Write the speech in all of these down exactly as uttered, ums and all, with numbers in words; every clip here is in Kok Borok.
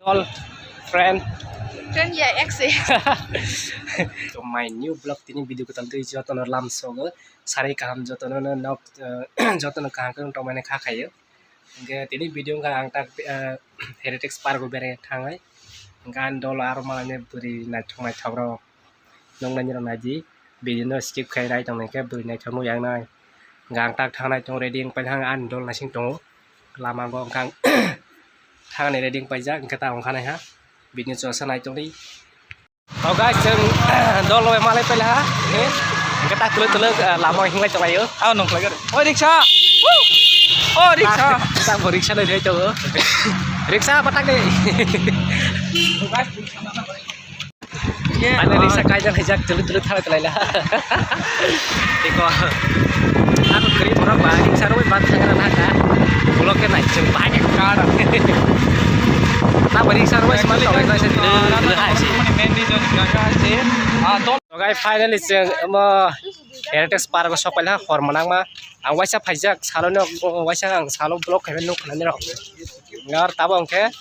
All friend. Friend ya, ex ya. To my new vlog, tini video kwtal twi jotono lam sogo. Sari kaham jotono no nok, eh, jotono kaham khe tongmani kha khayo. Hingke tini video wngkha ang tak, eh, Heritage Park o berai thangnai. Hingke ani dolo aro malai bwrwi naithok naithok rok. Nuknai ni rok naidi, video no skip khai nai tong hingke bwrwi naithok nukya wngnai. Hingke ang tak thangnai tongo, ready wng paikha, ani dol naising tongo. Lama bo wngkha ang thangni ready wng paijak, hingke ta wngkha nai ha. Video no chwngsa nai tongdi. To guys, chwng dol bai malai paila ha. Hingke tak twlwk twlwk, eh, lama hinglai tonglaio. Ano nung khlai gari. Oi, riksa! Woo! Oh, riksa! Tak bo riksa nai tongo. Riksa batak de. Ane riksa kaijak kaijak tulu tulu thang kalaila. Tiko. Ako kri borok ba riksa roi bat thang na ka. Ulo ke nai cheng ba ke kar. Ta ba riksa roi sma to ga se tulu tulu hai si. Main reason ka ka se. Ah, to. Guys, finally cheng mo Heritage Park o sok paila hor manang ma. Ang waisa phaijak salo no waisa ang salo vlog khai nuk khnani rok. Ngar tabo ang khe.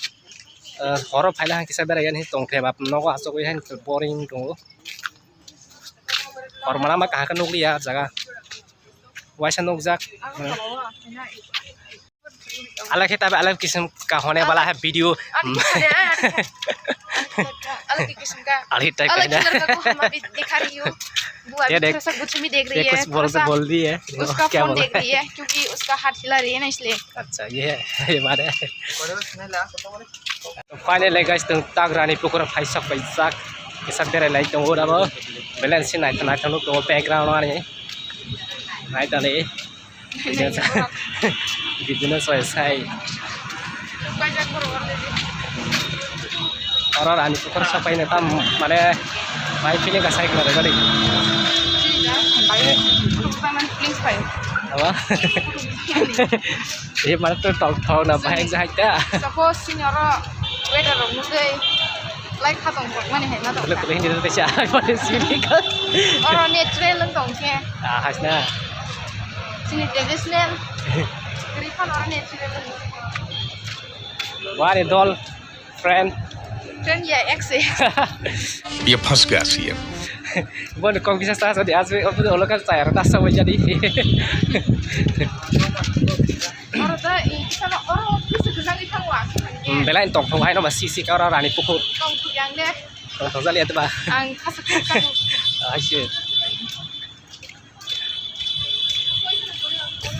Eh, horo phaila hang kisa berai yan hin tong khe bap nogo asok wi hin boring tongo. Hor mana ma kahaka nukliya jaga. Waisa nukjak. Ala khe tabe ala kisim ka hone bala ha video. अलग ही किस्म का, अलग ही टाइप का है ना। अलग ही किस्म का को हम अभी दिखा रही हूँ। वो अभी ये देख, थोड़ा सा गुस्से में देख रही है, कुछ बोल, थोड़ा सा बोल रही है। उसका फोन देख रही है, क्योंकि उसका हाथ हिला रही है ना, इसलिए। Acha, ye, ye mane. Finally guys, tong tak Rani Pukhur phai sok pai jak. Kisa berai lai tongo abo. Balance si nai nai tongo background ani. Nai tani. Bidino sai sai. Oro Rani Pukhur sok pai na tam mane bai feeling ka sai kla bari. Apa? Ini mana tuh tong tong na bahaya aja. Suppose sini oro weather rok nugui lai khatong kok mani hai na tong. Belum tuh ini tuh siapa sini kan? Oro natural tong ke. Ah, khasna. Sini traditional. Kiri kan oro natural. Wah, ini dol. Friend. Friend ya, ex ya. Ye phas gaya si ye. Bon kok bisa sa sa di asbe opo olo kan saya rata sa wajah di. Oro ta i sama oro bisa kesang i thangwa. Hmm, belain tong thong hai no ma si si ka oro Rani Pukhur. Tong thong yang de. Tong thong jali atu ba. Ang kasuk kasuk. Aise.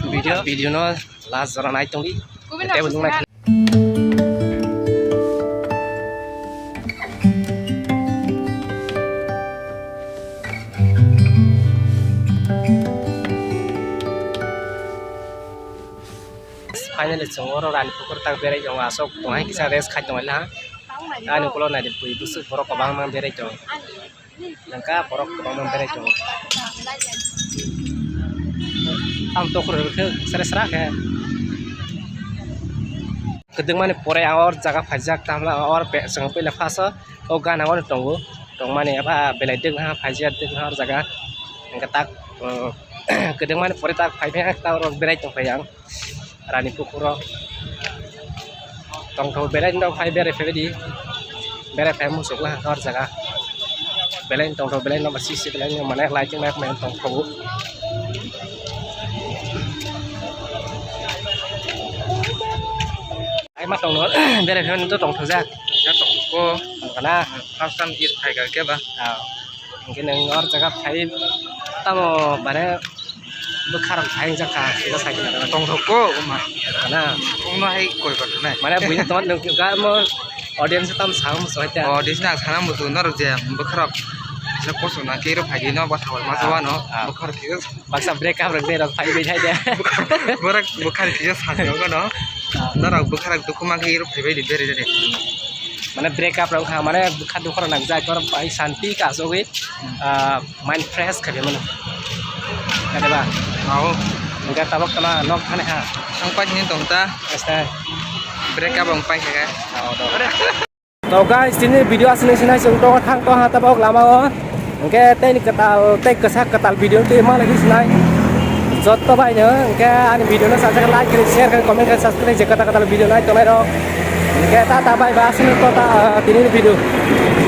Video, video no last jora nai tongdi. Tebo nung nai. Finally, chwng oro Rani Pukhur tak berai tongo, aswk tong hai kisa rest khai tong lai ha. Ani ukulok nai di bui bwswk borok kwbangma berai tongo. Nangkha borok kwbangma berai tongo. Ang tokhor khe sere sra khe. Kwdwngmani pore ang or jaga phaijak, tamla or chwng puila first o gana o tongo. Tongmani aba belai dwkha phaijak, dwkha or jaga. Hwnkhe tak, kwdwngmani pore tak phaiphai ta oro berai tongphai ang. Rani Pukhuro tongthok belai no phai berai phaibaidi berai phai muchukla hor jaga belai tongthok belai no sisi belai no mane lighting light mane tongthok ai ma tongno berai phai to tongthok jak ya tongko kana first time it phai ga ke ba. Hingke nang or jaga phai tamo bare bwkharok phai wngjakha sida sakhe na tongthok ko uma na tongno hai koi kok nai mane buini tongma nang ga mo audience tam sa mo soita audience na sana mo tu norok je bwkharok je koso na kero phai di no ba thawar ma Ah, sawano ah. Bwkharok khe baksa break up rok de rok phai bai thai de Borak bwkhar kisa sakno gano. Norok bwkharok dukhu mankhe iro phaibai di bere bere. Mane break up rok kha mane bwkha dukhu rok nangjak tor bai santi ka asogwi, ah, mind fresh khabe mano. Kade ba? Ao. Hingke tabok tama nok thani ha. Ang pai hini tong ta. Asta. Break up ang pai kha. Ao do. To guys, tini video asli sinai chwng tongo thang tong ha tabok lama o. Hingke tei ni kwtal tei kwchak kwtal video twi ma lai sinai. Jotto bai no hingke ani video no sajak like khe share khe comment khe subscribe je kwtal kwtal video nai tongnai rok. Khe tata bye bye, aswk to ta, ah, tini ni video.